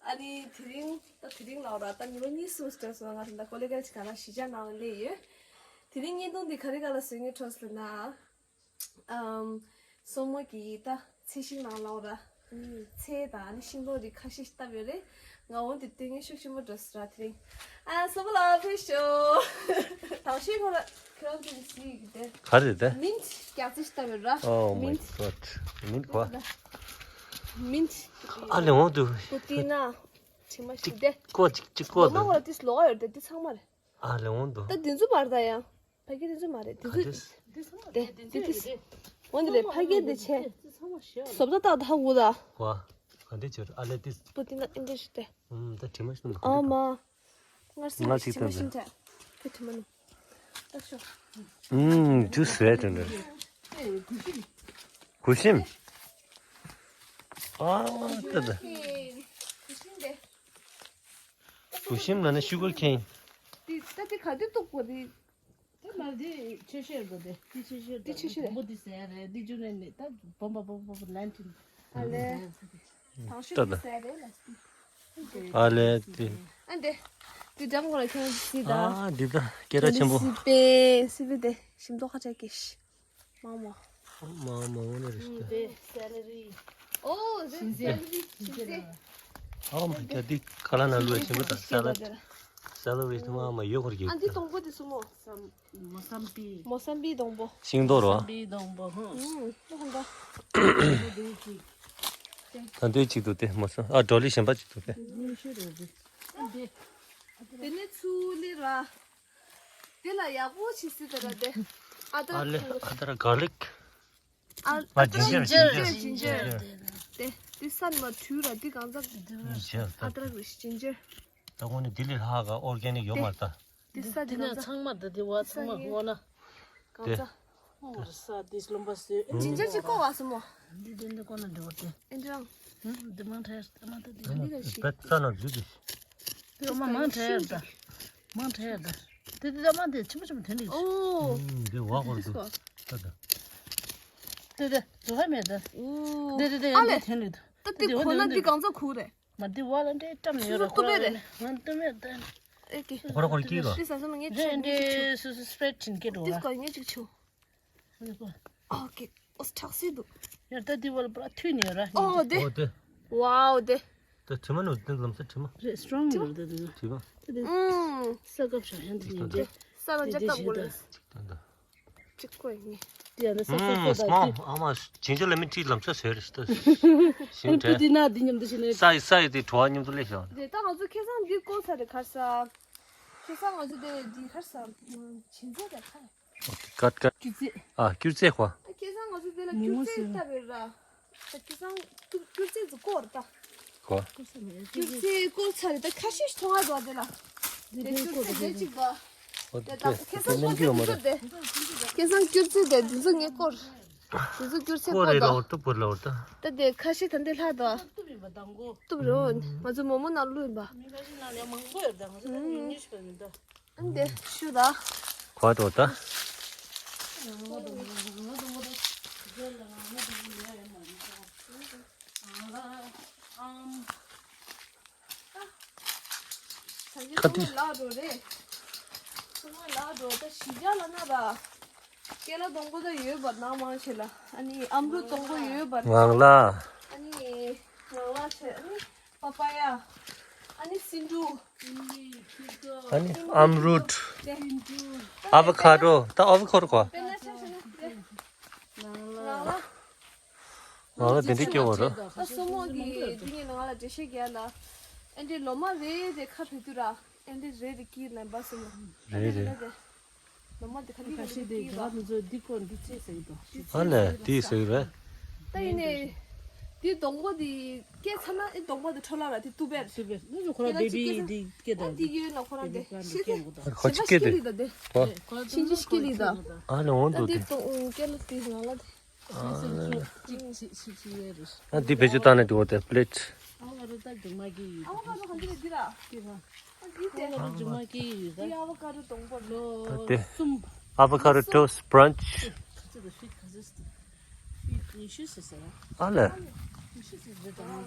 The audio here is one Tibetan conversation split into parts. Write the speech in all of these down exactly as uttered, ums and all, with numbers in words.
ཨ་ནི་དེ་རིང་ད་དེ་རིང་ལ་ར་ད་ཉི་མ་གཉིས་གསུམ་འགྲོ་སོང་། ང་ད་ཀོ་ལི་གལ་ཅིག་ག་ན་གཞིས་ཆགས་ནང་ལ་སླེབས་ཡོད། དེ་རིང་བརྙན་ཐུང་འདི་ག་རེ་ག་ལ་བཟོས་ངེས་འཕྲོས་ལ་ན། ཨམ། སོ་མོ་གི་ད་ཚལ་ཤིང་ནང་ལ་ར། ཚལ་དང་ཨ་ནི་ཤིང་ཏོག་རིགས་ཁ་ཤས་ཤིག་བཏབ་ཡོད་རེད། ང་འོང་དེ་ལྟོས་ངེས་ཤུགས་ཆེན་པོ་འགྲོ་སོང་ར་དེ་རིང་། ཨ་སོ་མོ་ལ་ཕེབས་ཤོག་དང་ཤོས་ཁོ་ར་ཁྱོད་རང་ཚོ་གི་གཟིགས་ཀྱི་དེ། ག་རེ་དེ། མིན་ཊི་རྒྱག་རྩིས་ཤིག་བཏབ་ཡོད་ར། Oh my god. མིན་ཊི། མིན་ཊི་གོ། མིན་ཊི། ཨ་ལེ་འོང་དུ། པུ་ཏི་ན། དྲི་མ་ཞིག་དེ། ཀོ་ཅིག་ཅིག་ཀོ་ལོ་མ་དུ། ཁོ་ར་ཏིས་ལོག་ཡོད་དེ་དེ་ཚང་མ་རེད། ཨ་ལེ་འོང་དུ། ད་དེ་ཚོ་བར་ད་ཡང་། ཕ་གི་དེ་ཚོ་མ་རེད་དེ་ག་ཚོ། ཏིས། དེ་དེ་དེ་དེ། འོན་ཏེ་རེད་ཕ་གི་དེ་ཆེ། བཟོ་ལྟ་ད་ཧ་གོ་ད། ཀོ། ག་འདྲ་བྱོས་ཨ་ལེ་ཏིས། པུ་ཏི་ན་ཨིན་འདྲ་ཞིག་དེ། ཨུམ་ད་དྲི་མ་ཞིག་འདུག་ཨ་མ། ངར་སེམས་ངར་ཅིག་དྲི་མ་ཞིག་འདྲ། དེ་དྲི་མ་ནི། ད་ཤོག་ཨུམ་ཇུས་རེད་དེ་འདྲ། གུ་ཤིམ། ཨ་ད་ད། གུ་ཤིམ་དེ། གུ་ཤིམ་ལ་ནི་ཤུ་གར་ཁེན། དེ་ད་དེ་ག་དུས་གཏུག་པ་དེ། དེ་མ་དེ་ཆེ་ཤོས་རེད་པ་དེ། དེ་ཆེ་ཤོས་དེ་ཆེ་ཤོས་རེད། མོ་དེ་ཟེར་ཡ་རེད་དེ་ཇུ་ནེ་ནི་ད་བོམ་པ་བོམ་པ་ལན་ཐིན། ཨ་ལེ། དང་ཤོས་དེ་ཟེར་ཡ་རེད་ལ། ཨ་ལེ་དེ། ཨ་འདི། དེ་འགྲམ་ཁོ་ལ་ཁྱོད་སི་ད། ཨ་འདི་ད་སྐད་གྲགས་ཆེན་པོ། སི་པེ་སི་པེ་དེ་ཞིམ་མདོག་ཁ་ཆག་གེ་ཤི། མ་མ། མ་མ་འོ་ནི་རེད་ཤི་ད། དེ་སེ་ལ་རི། ཨོ་རེད་སེ་ལ་རི་ཞིམ་ཟས། ཨོ་མ་ག་འདི་ཁ་ལ་ན་ལུ་ཞིམ་པོ་ད་སེ་ལ། སེ་ལ་རི་མ་མ་ཡོད་ཁོར་གི། ཨ་འདི་སྡོང་པོ་དེ་སུ་མོ། མོ་སམ་པི། མོ་སམ་པི་སྡོང་པོ། ཤིང་ཏོག་རོ། མོ་སམ་པི་སྡོང་པོ་ཧུ། ཨུམ་ལོ་ཧོན་ད། ད་འདོད་ཅིག་ཏུ་དེ་མོ་སམ་ཨ་ཌོ་ལི་གཞན་པ་ཅིག་ཏུ་དེ། དེ་ནས་ཚུར་ལེ་ར། དེ་ལ་ཡག་པོ་ཞིག་སི་ད་ར་དེ། ཨ་ད་ཨ་ལེ་ཨ་ད་ར་གར་ལིག་ཨ་ཨ་ཇིན་ཇར་ཇིན་ཇར་ཇིན་ཇར། དེ་དེ་སན་མ་དུས་ར་དེ་གང་ཚ། ཇིན་ཇར་ཨ་ད་ར་ཇིན་ཇར། ད་ཁོང་ནི་ལྡི་ལི་ལྷག་ག་ཨོར་གེ་ནིག་ཡོད་མ་རེད་ད། དེ་ས་དེ་དེ་ན་གང་ཚ། ཚང་མ་ད་དེ་བ་ཚང་མ་འོ་ན། གང་ཚ། ཨོ་ས་དེ་ལུམ་པ་སེ། ཇིན་ཇར་ཅིག་ཀོ་བ་སི་མོ། འདི་དེ་འདི་ཀོ་ན་འདྲ་བ་དེ། ཨེ་འདྲ། ཧུམ་འདི་མང་ཁྲ་ཡར་ཏ་མ་ད་དེ། འདི་ལ་ཞིག་པད་ས་ན་རྒྱུ་དེ། དེ་མ་མང་ཁྲ་ཡར་ད། མང་ཁྲ་ཡར་ད། དེ་དེ་ད་མ་དེ་ཆི་མོ་ཆི་མོ་དེ་ལི། ཨོ། ཧུམ་འདི་བ་གོར་དུ། ད་ད། དེ་དེ་དེ་ཧ་མེད་ད། ཨོ། དེ་དེ་དེ་ཨ་ཡང་ལེ། དེ་དེ་ལི་ད། ད་དེ་དེ་ཁོ་ན་འདི་གང་ཚ་ཁུ་རེད། མ་འདི་བ་ལ་འདྲེ་བཀྲམ་ཡོད་ར་སུ་ཁོ་ར་ཏུ་བེ་རེད། ང་ཏུ་མེད་ད། ཨེ་ཀི། ཁོ་ར་ཁོ་ར་ཀི་ར། དེ་ས་ས་མ་ངེ་རེ་ཆུ་ངེ་འདྲེ་ཆུ། སུ་སུ་སི་པེ་རེ་ཊིན་ཀེ་འགྲོ་དེ་ར། ཀ་ངེ་ཅིག་ཆུ། ཨོ་ཀེ། ཨོ་ཁྲག་སེ་འདུག་ཡར་ད་འདི་བ་ལ་པ་ཐུས་ནས་ར། ཨོ་དེ། ཨོ་དེ། ཝའོ་དེ། ད་དྲི་མ་ནོ་དེ་ལམ་ས་དྲི་མ། རེད་སི་ཊོང་ཡོད་དེ་དེ། དྲི་མ། ཨུམ། ས་ཀབ་ཤ་ཧན་དེ་ཡིན་དེ། ས་ཀབ་ཤ་ཀབ་གོ་ལེ། ད་ད། གཅིག་ཀོ་ཡིན། དེ་ཡང་ས་ས་ས་ད་སྨོ་ཨ་མ་ཇིན་ཇར་ལེ་མོན་ཊི་ལམ་ས་ཟེར་རེད་ད། ཞིམ་དྲན། དེ་ན་དེ་མཉམ་དུ་ཞིག་ནས། ས་ཡི་ས་ཡི་དེ་བྲོ་བ་མཉམ་དུ་སླེབས་བཞག་དེ་ད་ང་ཚོ་ཁེ་སང་འདི་བསྐོར་ཚར་རེད་ཁར་ས། ཁེ་སང་ང་ཚོ་དེ་འདི་ཁར་ས། ཇིན་ཇར་དེ་ཁ། ཀ་ཀ། སྐྱུར་རྩི། ཨ་སྐྱུར་རྩི་ཁོ། ཁེ་སང་ང་ཚོ་དེ་ལ་སྐྱུར་རྩི་བཏབ་ཡོད་ར། ད་ཁེ་སང་སྐྱུར་རྩི་ཚོ་བསྐོར་ད། ཁོ། སྐྱུར་རྩི་བསྐོར་ཚར་རེད་ད་ཁ་ཤས་ཤིག་མཐོང་ཡ་འདུག་དེ་ལ། དེ་སྐྱུར་རྩི་དེ་གཅིག་པ། ཨོ་དེ་དེ་ད་ཁེ་སང་སྐྱུར་རྩི་དེ་ཚོ་དེ། ཁེ་སང་སྐྱུར་རྩི་དེ་དེ་ཚོ་ངས་བསྐོར། དེ་ཚོ་སྐྱུར་རྩི་བསྐོར་བསྐོར་རེད་ད། ལ་འོ་ཏུ་བོར་ལ་འོ་ད། ད་དེ་ཁ་ཤས་ད་འདི་ལྷག་ད། གཏུབ་རོ། ང་ཚོ་མོ་མོ་ནང་བླུགས་ཡིན་པ། མི་ཁ་ཤས་ནང་ལ་མང་པོ་ཡོད་ད་ང་ཚོ་ད་ཉུང་ཉུང་ཞིག་ཡོད་མི་འདུག་ཨ་འདི་ཤུ་ད། གོ་ཏོ་ད། ཁ་ཏི། ལག་འགྲོ་རེད། ཚང་མ་ལག་འགྲོ་ད་ཞི་འཇགས་ལ་ན་ད། ཀེ་ལ་སྡོང་པོ་ད་ཡོད་པ་ནང་མང་ཆེ་ལ། ཨ་ནི་ཨམ་རུ་སྡོང་པོ་ཡོད་པ། ངང་ལ། ཨ་ནི་ངང་ལ་ཆེ། ཨ་ནི་པ་པ་ཡ། ཨ་ནི་སིན་འབྲུ། ཨ་ནི་ཨམ་རུད། ཨ་བོ་ཁ་རོ། ད་ཨ་བོ་ཁ་རོ་གོ། དཔེར་ན་ཆ་བཞག་ན་དེ། ངང་ལ། ངང་ལ་དེ་འདྲ་སྐྱེ་བ་རོ། ད་སོ་མོ་གི་དེ་ངས་ནང་ལ་འགྲེལ་བཤད་རྒྱག་ལ། ཨ་འདྲེ་ལོ་མ་རེ་རེ་ཁ་བུད་དུས་ར། ཨ་འདྲེ་རེ་རེ་ཀི་ལན་པ་སོ་མོ། རེ་རེ། ལོ་མ་དེ་ག་ལི་ག་ལི་ཁ་ཤས་དེ་ཀི་ག་ལ་མི་ཚོ་འདི་སྐོར་འདི་ཚེ་ཟེར་གི་འདུག་ཨ་ལས་དེ་ཟེར་གི་རེད། ད་ཡིན་ནས། དེ་སྡོང་པོ་དེ་སྐྱེས་ཚར་ན་ཨེ་སྡོང་པོ་དེ་འཕྲོ་བརླག་ར་དེ་ཏུ་བེར། ཏུ་བེར། ནུ་ཚོ་ཁོ་ར་སྐྱེས་ན་བེ་ཅིག་སྐྱེས་བི་ཚར་དེ་སྐྱེས་ད་ཨ་དེ་ཡོད་ན་ཁོ་ར་དེ་ཤི་དེ། ཁོ་ཅི་སྐྱེས་དེ། ལི་ད་དེ། ཁོ། ཤིན་ཅི་སྐྱེས་ལི་ད། ཨ་ལས་འོང་ད་དུ་དེ་དེ། སྡོང་སྐྱེས་ལ་དེ་ང་ལ་དེ། ཨ་འདི་བེད་སྤྱོད་བཏང་ནས་འགྲོ་བ་དེ་པི་ལེ་ཊི། ཨ་བོ་ཀ་རོ་གང་འདི་རེད་འདི་ར། ཨ་འདི་དེ། ཨ་བོ་ཀ་རོ་སྡོང་པོ་ལོ། དེ། གསུམ། ཨ་བོ་ཀ་རོ་ཊོས་ཊི་བྷི་རན་ཆི། ཨ་ལས།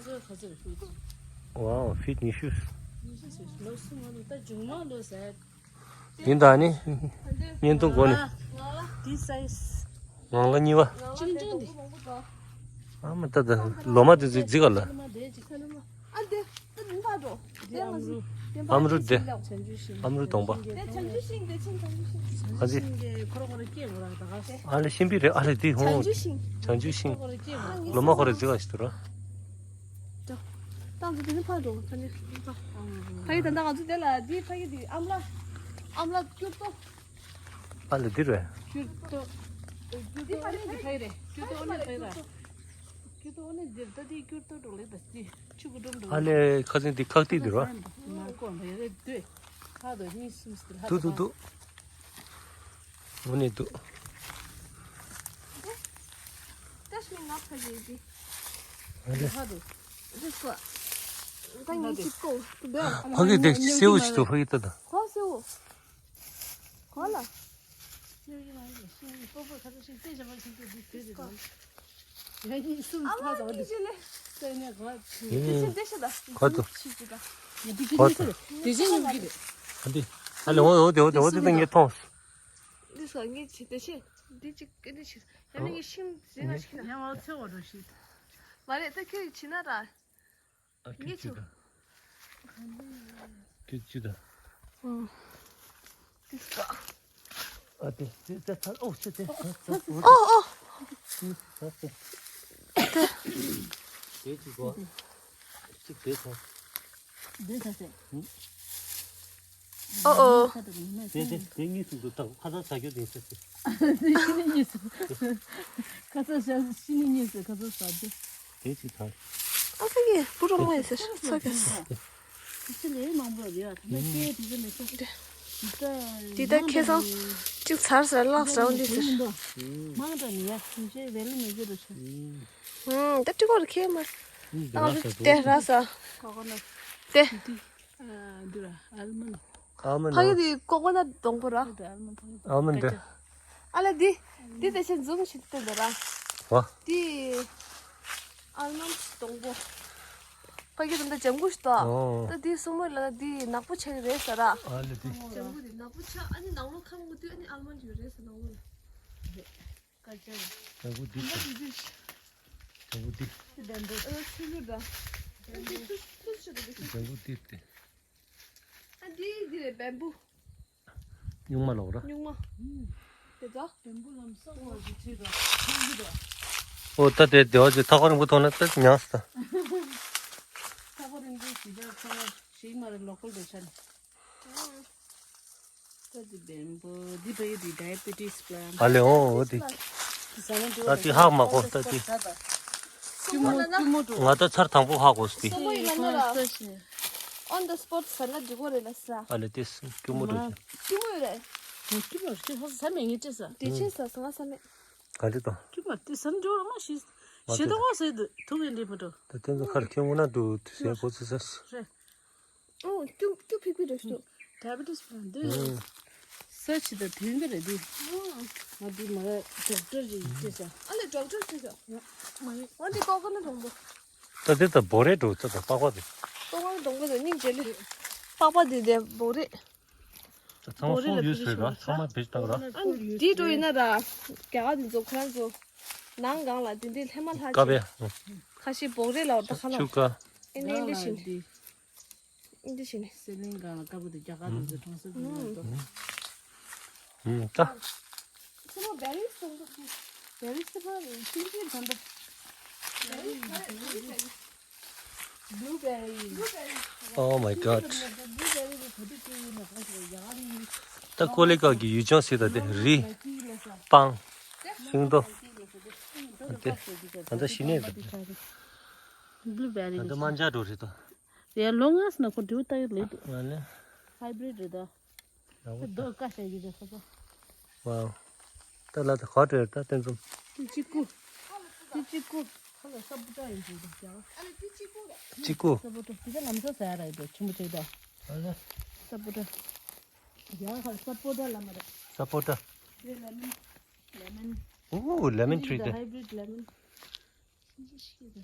ཝའོ། ཕིཊ་ཉི་ཤུ། ལོ་གསུམ་མ་འདུག་ད་འཇུག་མ་ལོ་ཟེར། ཡིན་ད་ནི། བརྙན་ཐུང་སྒོ་ནས། ང་ལ་འདི་སའི་ཛི། ངང་ལ་གཉིས་པ། ཅིང་ཅང་འདི། ཨ་མ་ད་ད་ལོ་མ་དེ་ཚོ་རྫི་ག་ལ། ཨ་འདི་ཨ་འདི་ཕ་འགྲོ། འདི་ཨམ་རུ། ཨམ་རུ་དེ། ཨམ་རུ་གདོང་པ། དེ་བྱང་ཆུབ་ཤིང་དེ་ཆེན་བྱང་ཆུབ་ཤིང་། ཨ་ཙི། ཁོ་ར་ཁོ་ར་སྐྱེས་མོ་ར་ད་ག་ཨ་ལེ་ཤིང་པི་རེད། ཨ་ལེ་དེ་ཧོ། བྱང་ཆུབ་ཤིང་། བྱང་ཆུབ་ཤིང་། ཁོ་ར་སྐྱེས་མོ་ར། ལོ་མ་ཁོ་ར་རྫི་ག་ཞིག་ཏུ་ར། ཏང་ཙི་དེ་ནི་ཕ་འགྲོ་ཕ་ནི་ཕ། ཕ་ཡི་ད་ལྟ་ང་ཚོ་དེ་ལ་འདི་ཕ་ཡི་དེ་ཨམ་ལ། ཨམ་ལ་སྐྱུར་ཏོ། ཨ་ལེ་འདི་རེད། སྐྱུར་ཏོ། སྐྱུར་ཏོ་ཨོ་ནི་འདི་ཕ་ཡི་རེད། སྐྱུར་ཏོ་ཨོ་ནི་ཕ་ཡི་རེད། སྐྱུར་ཏོ་ཨོ་ནི་འདིར་ད་འདི་སྐྱུར་ཏོ་འགྲོ་ལེ་ད་འདི་ཆུ་གུ་འགྲོམ་འགྲོ། ཨ་ལེ་ཁ་སང་འདི་ཁག་ཏིག་འདི་རོ། མ་གོ་མ་ཡ་རེད་འདུས། ཁ་དོ་གཉིས་གསུམ་སྟེ་ལྷ་འདུག་འདུག་འདུག་ཨོ་ནི་འདུག་ཏེ་ཤི་མི་ནག་ཕ་གི་འདི། ཨ་ལེ། ཁ་དོ། རིག་པ། ད་ངས་ཅིག་གོ། ཕ་གི་འདི་སེའུ་ཞིག་འདུག་ཕ་གི་ད་ད། ཁོ་སེའུ། གོ་ལ། ཨ་མ་གཉིས་ཅི་ལེ། ཨེ། གོ་ཏོ། གོ་ཏོ། འདི་ཨ་ལེ་འོ་འོ་དེ་འོ་དེ་འོ་དེ་ད་ངས་མཐོང་། འདི་ས་ངས་ཅི་དེ་ཤེས། འདི་ཅི་འདི་ཤེས། ཡང་ནི་ངས་ཤིང་ཟིན་ན་ཤིང་ན། ཡང་ཨ་ཚེ་བ་འགྲོ་ཤིག་མ་རེད་ད་ཁྱོད་ཀྱིས་བྱིན་ན་ར། ཨ་ཁྱོད་ངས་ཅི་ཆུ། ད། ཁྱོད་ཅི་ད། ཨ་དེ་དེ་དེ་ཚར་ཨོ་ཆེ་དེ་ཚར་ཚར། ཨོ་ཨོ། ཚར་ཚར། དེ་ཅི་གོ་ཅི་དེ་ཚར། དེ་ཚར་ཚེ། ཨོ་ཨོ། དེ་དེ་དེ་གཉིས་སུ་འདུག་ད་ཁ་ཚ་ཟ་རྒྱུ་དེ་ཚར་ཚེ། དེ་ཤི་ནི་གཉིས་སུ། ཁ་ཚ་ཟ་ཤི་ནི་གཉིས་སུ་ཁ་ཚ་ཟ་རྒྱུ། དེ་ཅི་ཚར། ཨ་ས་གི་པུ་རོ་མ་ཡིན་ཟེར་ས་གི། དེ་ཚོ་ལས་མང་པོ་རེད་བ། ད་ལྟ་སྐྱེས་དེ་ཚོ་མེད་ས། འདི་ད་ཁེ་སང་གཅིག་ཚར་ཟེར་ལགས་ཟེར་འོ་འདི་ཟེར། མང་དྲགས་ནི་ཡ་ཁྱིམ་ཆའི་བེ་ལི་མི་བྱེད་རུ་ཆ། ཧུམ་ད་ཏི་གོ་ར་ཁེ་མ། ད་ང་ཚོ་དེ་ར་ས། ཀོ་ཀོ་ནཊ། དེ། འདི་ར་ཨལ་མོན། ཨལ་མོན། ཕ་གི་དེ་ཀོ་ཀོ་ནཊ་སྡོང་པོ་ར། ཨལ་མོན་ཕ་གི། ཨལ་མོན་འདི། ཨ་ལ་འདི། འདི་དེ་ཆེན་ཛུམ་ཞིག་སྟོན་དེ་ར། ཝ། འདི། ཨལ་མོན་སྡོང་པོ། ཕ་གི་ད་ལྟ་ལྗང་གུ་ཞིག་ཏོ། ཨོ། ད་འདི་སྲུ་མོ་ལ་འདི་ནག་པོ་ཆགས་ཀྱི་རེད་ཟེར་ར། ཨ་ལ་འདི། ལྗང་གུ་འདི་ནག་པོ་ཆགས་ཨ་ནི་ནང་ལོགས་ཁམ་གུ་དུས་ཨ་ནི་ཨལ་མོན་ཡོད་རེད་ཟེར་ནང་ལོགས་ལ། དཀར་ཆ་རེད། ལྗང་གུ་འདི་ད། ལྗང་གུ་འདི། འདི་བེམ་བུ། ཨ་ཆུ་ལུད་ད། འདི་ཐུ་ཐུ་ཆུ་ད་འདི་ཆུ། ལྗང་གུ་འདི་སྟེ། ཨ་འདི་འདི་རེད་བེམ་བུ། སྨྱུག་མ་ལོག་ར། སྨྱུག་མ། དེ་ཚོ། བེམ་བུ་ལམ་སང་བ་ཞིག་བྱེད་དོ། ཁྱེད་ཀྱི་དོ། ཨོ་ད་དེ་དེ་བ་ཅིག་ཐག་པ་རིང་པོ་ཐོག་ན་ད་ཉག་སི་ད། ཐག་པ་རིང་པོ་ཞིག་ད་ཚང་མ་ཞིག་མ་རེད་ལོ་ཀལ་རེད་ཤ་ནི། ད་དེ་བེམ་བུ་འདི་བ་ཡི་དེ་ཌའི་བེ་ཊི་སི་པ་ལན། ཨ་ལེ་ཨོ་ཨོ་དེ། ད་དེ་ཧག་མ་གོ་ད་དེ། སྐྱུར་མོ་སྐྱུར་མོ་འགྲོ། ང་ད་ཚར་དང་པོ་ཧ་གོ་སྟེ། སོ་མོ་ཡིན་ན་ལ། On the spot ཟ་ན་འགྲིག་གོ་རེད་ལ་ས། ཨ་ལེ་དེ་སྐྱུར་མོ་འགྲོ་ཞིང་། སྐྱུར་མོ་ཡོད་རེད། སྐྱུར་མོ་ཞིག་ཧ་ས་མེད་ངས་ཅི་ས། དེ་ཆེན་ས་ས་ང་ས་མེད། ག་འདྲི་དང་། སྐྱུར་མོ་དེ་ས་འགྲོ་ར་མ་ཤི། ཞེ་ད་བ་ཟེར་དུ་ཐུག་ཡིན་འདྲི་མ་འགྲོ། ད་དེ་ཚོ་ཁར་ཁྱེད་འུ་ན་འགྲོ་དུ་ཟེར་གོ་ཚི་ས། རེད། ཨོ། སྐྱུ་སྐྱུ་ཕིག་ཕིག་རེད་ཤོག་ཌའི་བེ་ཊི་སི་པ་ལན་འདི། ཨང་། སར་ཆི་ད་དོན་གི་རེད་འདི། ང་འདི་མ་ར་ཌོག་ཊར་ཞིག་ཡིན་ཅེས་ས། ཨ་ལེ་ཌོག་ཊར་ཅེས་ས། མ་ཡིན། འོ་འདི་ཀོ་ཀོ་ནཊ་སྡོང་པོ། ད་འདི་ད་བོ་རེད་འགྲོ་ད་ད་པགས་པ་དེ། ཀོ་ཀོ་ནཊ་སྡོང་པོ་དེ་སྙིང་རྗེ་ལེ། པགས་པ་དེ་དེ་བོ་རེད། ད་ཚང་མ་སོང་ཡོད་ཟེར་ར་ཚང་མ་བེད་སྟངས་ར། ཨ་འདི་འགྲོ་ཡིན་ན་ར། རྒྱ་གར་འདི་ཚོ་ཁོ་རང་ཚོ། ནང་གང་ལ་འདི་འདི་ལྷས་མ་ལྷ་ཀ་བེ། ཅེས། ཁ་ཤས་བོ་རེད་ལ་ད་ཁ་ལ། ཆུ་ཀ་ཨེ་ནི་འདི་བཞིན། འདི་བཞིན། སི་ལིང་གང་ལ་དཀར་པོ་དེ་རྒྱ་གར་དུ་གྲོང་གསེབ་ཀྱི་ནང་དུ། ཨུམ་ད། སི་མོ་བེ་རི་སི་སྟོང་པོ་ཞིག་བེ་རི་སི་མོ་རིང་ཆུང་ཆུང་ཐོན་པོ། བེ་རི་སི་བེ་རི་སི། Blueberry. Oh my god. ད་ཀོ་ལི་ག་གི་ཡུལ་ལྗོངས་ཟེར་ད་དེ་རི། སྤང་། ཤིང་ཏོག་དེ། ད་ལྟ་ཤི་ནས་རེད། Blueberry ད་ལྟ་དམར་འབྱར་འགྲོ་རེད་ད། ཡ་ལོ་ངས་ན་ཁོ་འདྲུ་ད་ཡོད་ལེ་འདུག་ང་ལེ། Hybrid རེད་ད། རྡོ་ཀ་ཤ་གི་རེད་ཁོ་ཚོ། Wow. ད་ལ་ད་ག་འདྲ་ད་བསྟན་འཛོམས། དེ་གཅིག་སྐུ། དེ་གཅིག་སྐུ། ཁ་ལ་ས་པོ་ཏ་ཡིན་ཟེར་འདུག་ཀྱང་། གཅིག་སྐུ། ས་པོ་ཏ་དེ་ད་ལམ་སང་ཟ་ཡ་ར་ཡོད་པས་ཆུ་མོ་ཆེ་ད། ས་པོ་ཏ། ཡ་ཧ་ས་པོ་ཏ་ལ་མ་རེད། ས་པོ་ཏ། དེ་ལེ་མོན། ལེ་མོན། ཨོ་ལེ་མོན་ཊི་རི་དེ། Hybrid lemon. ལེ་མོན་ཅིག་ཡོད་ད།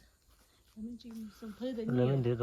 ལེ་མོན་ཅིག་ཡིན་སོང་ཕ་ཡི་ད་ལེ་མོན་དེ་ད།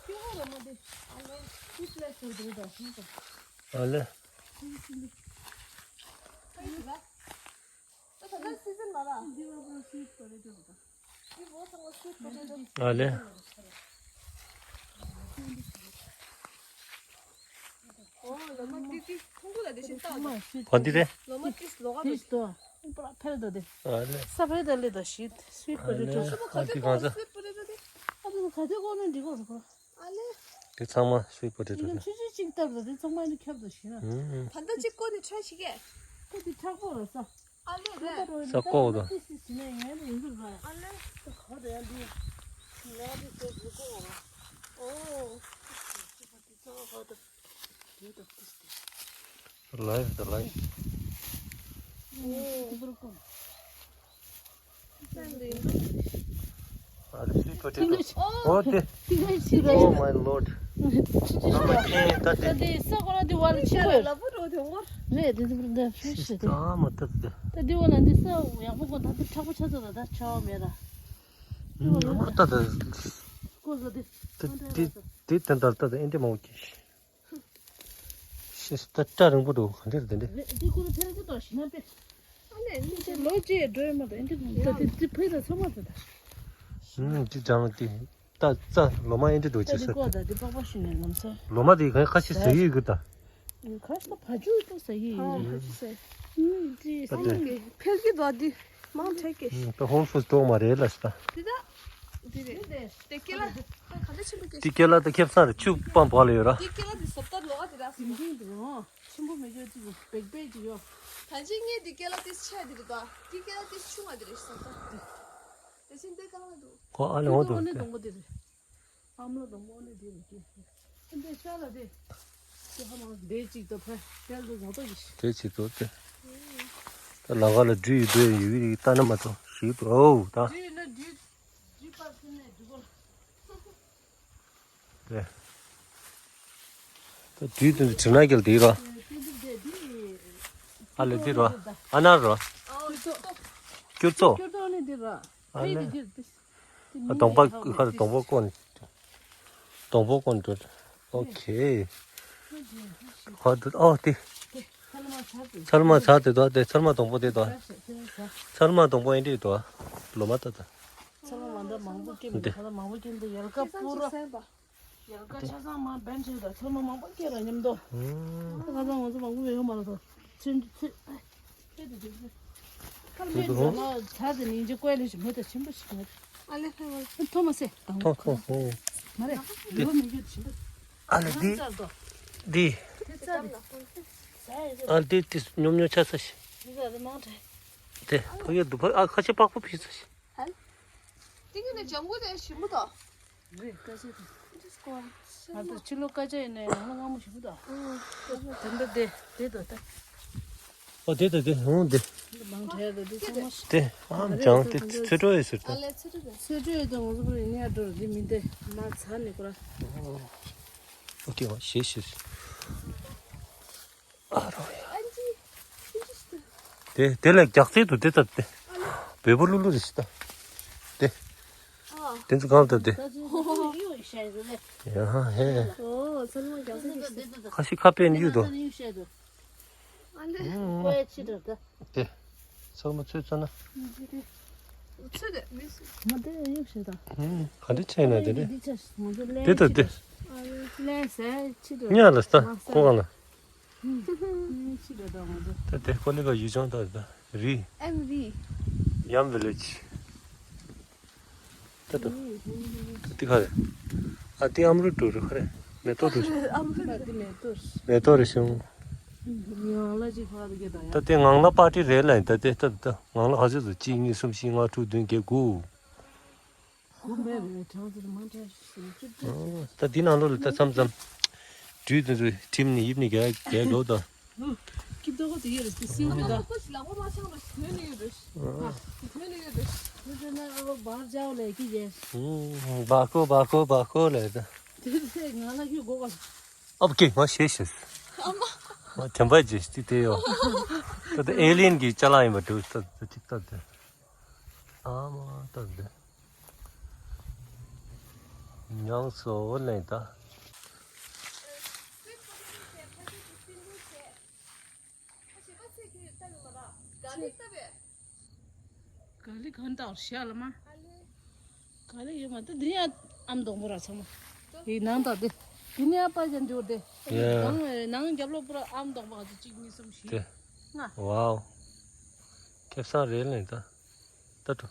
ཁྱོད་ཧ་ར་མ་དེ། ཨ་ལེ། ཤི་ལ་ཤོར་འདུག་ད་ཤི་ད། ཨ་ལེ། ཤི་ཤི་ལི། ཨ་ཡི་ལ། ད་ད་ལྟ་སི་ཛན་མ་ར། འདི་བ་བོ་སི་ཊི་པོ་ཊེ་ཊོ་རེད་ད། འདི་བོ་ཚང་མ་སི་ཊི་པོ་ཊེ་ཊོ། ཨ་ལེ། ཨོ་ལོ་མ་ཏི་ཏི་ཁོང་ཁོ་ལ་དེ་བཞིན་བཏང་ད། བ་འདི་རེད། ལོ་མ་ཏིས་ལོ་ག་ཏིས་ཏོ། པུ་ར་ཕེལ་ད་དེ། ཨ་ལེ། ས་ཕེལ་ད་ལེ་ད་ཤི་སི་ཊི་པོ་ཊེ་ཊོ། ཨ་ལེ། ཨ་ཏི་གང་ས། སི་ཊི་པོ་ཊེ་ཊོ་དེ། ཨ་ཏི་ག་དེ་གོ་ནི་འདི་གོ་ར་གོ། ཨ་ལེ། དེ་ཚང་མ་སི་ཊི་པོ་ཊེ་ཊོ་དེ། ཆུ་ཆུ་ཅིག་བཏབ་ད་དེ་ཚང་མ་ནི་ཁྱབ་ད་ཤི་ན། ཧུམ། ད་ལྟ་ཅིག་ཀོ་ནི་ཁྲ་ཤི་གེ། ཀོ་དེ་ཁྲག་པོ་ར་ས། ཨ་ལེ་རེད། ས་ཀོ་དང་། ཏིས་ཏིས་ཟིན་ན་ཡང་ཡིན་འདུག་ར། ཨ་ལེ། ད་ག་དེ་ཡང་འདི། ང་དེ་ཚོ་འདི་ཀོ་ར། ཨོ། ཏིས་ཏིས་ཏིས་ཏིས་ཏིས་ཚང་མ་ག་དེ། འདི་ད་ཏིས་ཏིས། Life, the life. ཨ་ལེ་སི་ཊི་པོ་ཊེ་ཊོ། ཨོ་དེ། Oh my Lord. ཨ་མ་ཁྱེད་ད་དེ། ད་དེ་ས་གོ་ན་དེ་བ་ལ་ཆེ་བ་རེད། དེ་དེ་ད་ཕྱི་ཤི་ད་མ་ཐུབ་དེ། ད་དེ་བ་ལ་འདི་ས་ཡག་པོ་གོ་ད་དེ་ཁྲག་པོ་ཆགས་ཚར་ད་ད་ཆ་བ་མེད་ད། ཨ་ད་ད། ཀོ་ཟ་དེ། དེ་དེ་དེ་དེ་ད་ད་ད་ཨེ་འདྲ་མང་གི། ཤེས་ད་སྐྲ་རིང་པོ་འདུག་ག་འདྲ་རེད་དེ་འདྲ། འདི་ཀུན་ཕེ་ར་ཅི་ཏོ་ཤི་ན་པེ། ཨ་ལེ་ནི་ཅི་ལོ་ཅི་འགྲོ་ཡི་མ་ད་ཨེ་འདྲ་འདུག་ད་དེ་དེ་ཕེ་ད་ཚང་མ་ད་ད། ཨུམ་ཅི་ཅང་དེ་ད་རྩ་ལོ་མ་ཨེ་འདྲ་འདུག་ཅི་ད་ས། དེ་ཀོ་ད་དེ་པག་པ་ཤི་ནས་ལམ་ས། ལོ་མ་དེ་ག་ཁ་ཤས་ཟ་ཡི་གི་ད། ཁ་ཤས་ཕ་ཇུ་ཏོ་ཟ་ཡི། ཨ་ཕ་ཇུ་ཟ་ཡི། ཨུམ་ཅི་ད་ས་དེ་ནི་ཕེལ་གི་ད་དེ་མང་ཆེ་གི། ཨུམ་ད་ཧོལ་ཕུད་སི་ཊོར་མ་རེད་ལ་ཤི་ད། དེ་ད། འདི་རེད། དེ་ཀེ་ལ། ད་ག་འདྲ་ཆེན་པོ་སྐྱེས། དེ་ཀེ་ལ་ད་ཁེབ་ས་རེད། ཆུ་སྤང་བག་ལ་ཡོད་ར། དེ་ཀེ་ལ་དེ་སོབ་ཏར་ལོག་ག་དེ་ར་སིང་སིང་འདུག་ཨོ། ཆེན་པོ་མེད་རྒྱུ་དེ་བེག་བེག་ཅིག་ཡོད། ད་ཅི་ངས་དེ་ཀེ་ལ་དེ་ཆེ་དེ་རེད་ད། དེ་ཀེ་ལ་དེ་ཆུང་བ་དེ་རེད་སོབ་ཏར་དེ། དེ་ཕྱིན་དེ་ཀ་ལ་འདུག་ཁོ་ཨ་ལེ་འོ་འདུག་ཨ་ནི་སྡོང་པོ་དེ་རེད། ཨ་མ་ལོ་སྡོང་པོ་ཨ་ནི་དེ་རེད་ཀྱི། ཨ་འདི་ཤ་ལ་དེ། དེ་ཧ་མ་དེ་ཅིག་ད་ཕ་དེ་ལ་དུ་ཟ་ཏོ་ཡིས། དེ་ཅིག་ཏོ་དེ། ད་ལ་ག་ལ་འདྲུ་ཡི་འདྲུ་ཡི་ཡི་ལྟ་ན་མ་ཏོ་ཞིག་ཏུ་ཨོ་ད། འདྲུ་ཡི་ན་འདྲུ། འདྲུ་པ་ཚུན་ནས་འདྲུ་གོ་ལ། དེ། ད་འདྲུ་དེ་འདྲ་དྲི་ན་རྒྱལ་དེ་ར། ཨ་ལེ་དེ་ར། ཨ་ན་ར། སྐྱུར་ཚོ། སྐྱུར་ཚོ་ནི་དེ་ར། ཨ་ལེ། སྡོང་པ་ཁ་སྡོང་པ་ཀོན། སྡོང་པོ་ཀོན་དུ། ཨོ་ཁེ། ཁ་དུ་ཨོ་དེ། ཚལ་མ་ཚལ་དེ་དོ་དེ་ཚལ་མ་སྡོང་པོ་དེ་དོ། ཚལ་མ་སྡོང་པོ་ཨེ་འདྲ་དོ། ལོ་མ་ད་ད། ཚལ་མ་མ་འདྲ་མང་པོ་སྐྱེས་མི་འདུག་ད་མང་པོ་སྐྱེས་འདུག་ཡལ་ག་སྤུ་ར། ཡལ་ག་ཆ་ཚང་མ་བན་ཆེ་ད་ཚལ་མ་མང་པོ་སྐྱེས་ར་མཉམ་དུ། ད་ང་ཚང་ང་ཚོ་མང་པོ་ཡོད་མ་ར་དོ། ཚུན་ཚུན། ཁ་ལ་མེད་འགྲོ་ན་ཚ་ཟེར་ནིང་ཅི་ཀོས་ལེ་ཞིག་མོ་དང་ཆེན་པོ་ཞིག་མེད། ཨ་ལེ་ཧེ་ཝལ། ཐོ་མ་སེ་དང་ཐོ་ཐོ་ཧོ། མ་རེད་འདི་བ་མི་རྒྱུད་ཆེན་པོ། ཨ་ལེ་འདི་ཙར་དོ། འདི། དེ་ཙར་རེད། ཨ་ལེ་འདི་ཏིས་ཉོམ་ཉོམ་ཆ་ས་ཞིག་འདི་ཙར་རེད་མང་དྲགས། དེ་ཕ་གི་འདུག་ཕ་ཨ་ཁ་ཆེ་པགས་པ་ཕི་ས་ཞིག་ཧན། ཏིང་གི་ནས་ལྗང་གུ་དེ་ཞིམ་པོ་དང་། རེད་ཀ་ཆེ་དང་། ང་ཚོ་ཕྱི་ལོ་ཀ་ཆེ་ཡིན་ནའི་ནང་ལོ་སྔ་མོ་ཞིམ་པོ་དང་། དེ་འདྲ་དེ་དེ་དང་དེ། ཨོ་དེ་དང་དེ་ཧོང་དེ། འདི་མང་དྲགས་དང་དེ་ཚང་མ། དེ་ཨམ་ཅང་དེ་ཚེ་སྒྲོ་ཡོད་ཟེར་ཏེ། ཨ་ལེ་ཚེ་སྒྲོ་དང་། ཚེ་སྒྲོ་ཡོད་དང་ང་ཚོ་པར་ཡིན་ཡ་འགྲོ་རེད་མི་དེ་མ་ཚ་ནི་ཀོ་ར། ཨོ་ཁེ་ཨོ་ཤེས་ཤེས། ཨ་རོ་ཡ། དེ་དེ་ལ་རྒྱག་རྩལ་དུ་དེ་ལྟ་དེ། བོད་པོ་ལུ་ལུ་རེ་ཞིག་ལྟ། དེ། དེ་ཚོ་གང་ལྟ་དེ། ཡ་ཧ་ཧེ། ཁ་ཤི་ཁ་པེ་ནི་ཡུ་དོ། དེ། ཚང་མ་ཚོས་ཚོ་ན། ཚོད་དེ་མི་སྲིད། ང་དེ་ཡོད་ཤེས་ད། ཧུམ། ག་འདྲ་བྱས་ན་དེ་རེད། འདི་ཆ་ང་ཚོ་ལན་དེ་ལྟ་ཆི་དེ། ལན་ཟེར་ཆི་དེ། ཉག་ལ་ལྟ་ཁོ་གང་ལ། ཆི་དེ་ད་ང་ཚོ། ད་དེ་ཁོ་ནི་ག་ཡུལ་ལྗོངས་ད་ད་རི། ཨེམ་རི། ཡམ་ཝི་ལེཇ། ད་ད། ཏི་ཁ་རེད། ཨ་ཏི་ཨམ་རུ་ཏུ་རུ་ཁ་རེད། མེ་ཏོག་ཏུ། ཨམ་རུ་ཏི་མེ་ཏོག་མེ་ཏོག་རེད་ཤོང་། ངང་ལ་ཅི་ཁ་རེད་གེ་ད་ཡ། ད་ཏི་ངང་ལ་པར་ཏི་རེད་ལ་ད་ཏི་ད་ད་ངང་ལ་ཧ་ཅི་ཟུ་གཅིག་གཉིས་གསུམ་བཞི་ལྔ་དྲུག་བདུན་བརྒྱད་དགུ། དགུ་མེད་རེད་གྲངས་ཚད་མ་འདྲ་ཞིག་བཅུ་དྲུག་ད་འདི་ནང་ལོགས་ལ་ད་མཚམས་མཚམས་སྦྲུལ་དེ་ཚོ་ཁྲིམས་ནི་ཡིབ་ནི་རྒྱག་རྒྱག་དགོས་ད། སྐྱིད་ཏོག་དེ་ཡོད་རེད་དེ་སིའུ་གི་ད། ལག་པ་མ་ཤང་རེད་ཐོན་ནི་ཡོད་རེད། ཐོན་ནི་ཡོད་རེད། དེ་ཚོ་ན་ཨ་བར་བྱའོ་ལས་ཀྱི་རེད། བ་ཁོ་བ་ཁོ་བ་ཁོ་ལས་ད། དེ་ཚོས་ང་ལ་ཁྱོད་གོ་ག་ཨབ་ཀེ་ང་ཤེས་ཤེས། ཨ་མ། དྲན་པ་ཇི་སྟེ་དེ་ཡོ། ད་ད་ཨེ་ལི་ཡན་གྱི་ཅ་ལག་ཡིན་པ་འདྲ་ད་ད་ཅིག་ད་དེ། ཨ་མ་ད་དེ། ཉང་སོ་ལེན་ད། ག་ལི་གང་དག་ཤ་ལ་མ། ག་ལི་ཡོད་མ་ད་འདི་ཡང་ཨམ་སྡོང་པོ་ར་ཚང་མ། དེ་ནང་དག་དེ། དེ་ནས་ཨ་པ་ཅན་འབྱོར་དེ། ཡ། ནང་ནང་རྒྱབ་ལོགས་པོ་ར་ཨམ་སྡོང་པོ་ག་ཚོད་གཅིག་གཉིས་གསུམ་བཞི། དེ། ལྔ། ཝའོ། ཁེ་བཟང་རེད་ལེ་ད། ད་དུ།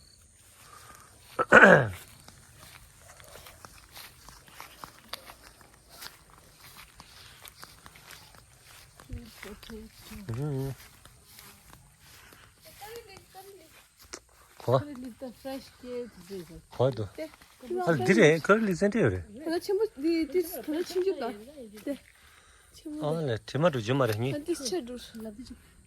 གོ། གོ་དུ། ཨ་འདི་རེད་ཀར་ལི་ཙན་དྲེ་ཡོད་རེད། ད་ཆེན་པོ་འདི་འདི་ད་ཆེན་པོ་ད། དེ། ཆེན་པོ་ཨ་ལས་དྲི་མ་འགྲོ་རྒྱུ་མ་རེད་ཉིད། ད་འདི་ཆེ་འགྲོ། ལབ་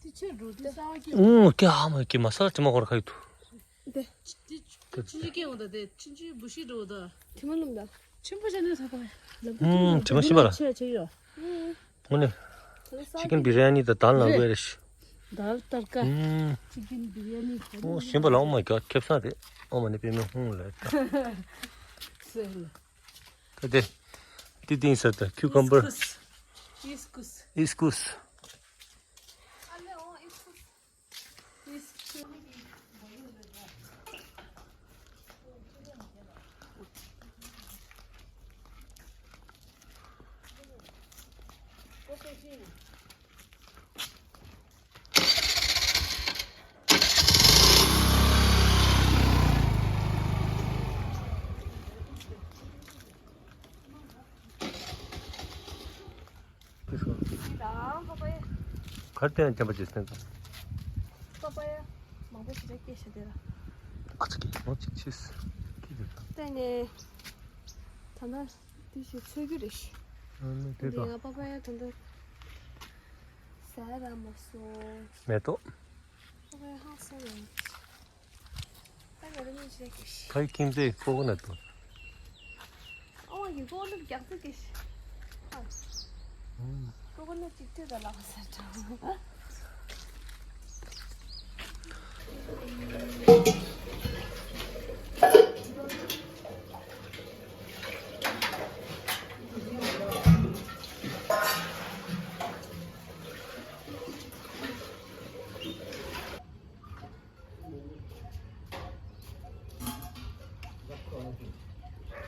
དེ་ཆེ་འགྲོ་དེ་ས་བ་སྐྱེ། ཨུ་ཀྱ་ཧ་མ་ཀྱི་མ་ས་ལ་དྲི་མ་ཧོར་ཁ་ཡོད་དུ། དེ། ཆུང་ཆུང་སྐྱེ་འོང་ད་དེ་ཆུང་ཆུང་བུ་ཤི་འགྲོ་ད། དེ་མ་ལུམ་ད། ཆེན་པོ་བྱས་ནས་ས་པ། ལབ་དེ། ཨུམ་དྲི་མ་ཤི་མ་ལ། ཆེ་ཆེ་ཡོད། དངོས་གནས། ད་ལྟ་ས་ཅི་ཀན་བི་རི་ཡ་ནི་དང་དཱལ་ལ་དགོས་རེད་ཤི། དཱལ་ཏར་ཀ། ཨུམ། ཅི་ཀན་བི་རི་ཡ་ནི་ཁ་ཨོ་ནི་ཞིམ་པ་ལ་ཨོ་མ་ག་ཁེ་བཟང་རེད། ཨོ་མ་ནི་པེ་མེ་ཧུང་ལ་ད། སེ་ལ། ད་དེ། ཏི་ཏིང་ས་ད་ཁྱུ་ཀམ་བར། ཨིས་ཀུས། ཨིས་ཀུས། ཨིས་ཀུས། གར་བསྟན་བསྟན་པ་ཅིག་བསྟན་ཙང་། པ་པ་ཡ་མང་པོ་ཞིག་རེ་སྐྱེས་ཤག་དེ་ལ། ཨ་ཙི་ཀི་མོ་ཅིག་ཆིས་ཀི་དེ་ལ། བསྟན་ནས་ད་ལྟ་དེ་ཞིག་འཚོལ་རྒྱུ་རེད་ཤག་ཨ་ནི་དེ་འདི་དང་ང་པ་པ་ཡ་ད་ལྟ་ཟ་ར་མ་སོང་། མེ་ཏོག་པ་པ་ཡ་ཧང་སང་ཡོང་། ད་ང་རང་གཉིས་བྱས་ཀྱི། ཕའི་ཁྱིམ་མཚེས་ཀོ་ཀོ་ནཊ་དང་། ཨོ་ཡི་ཀོ་ཀོ་ནཊ་རྒྱག་ཚུལ་གྱི། ཨ། ཀོ་ཀོ་ནཊ་གཅིག་ཐོས་ད་ལག་ཟེར་དྲ།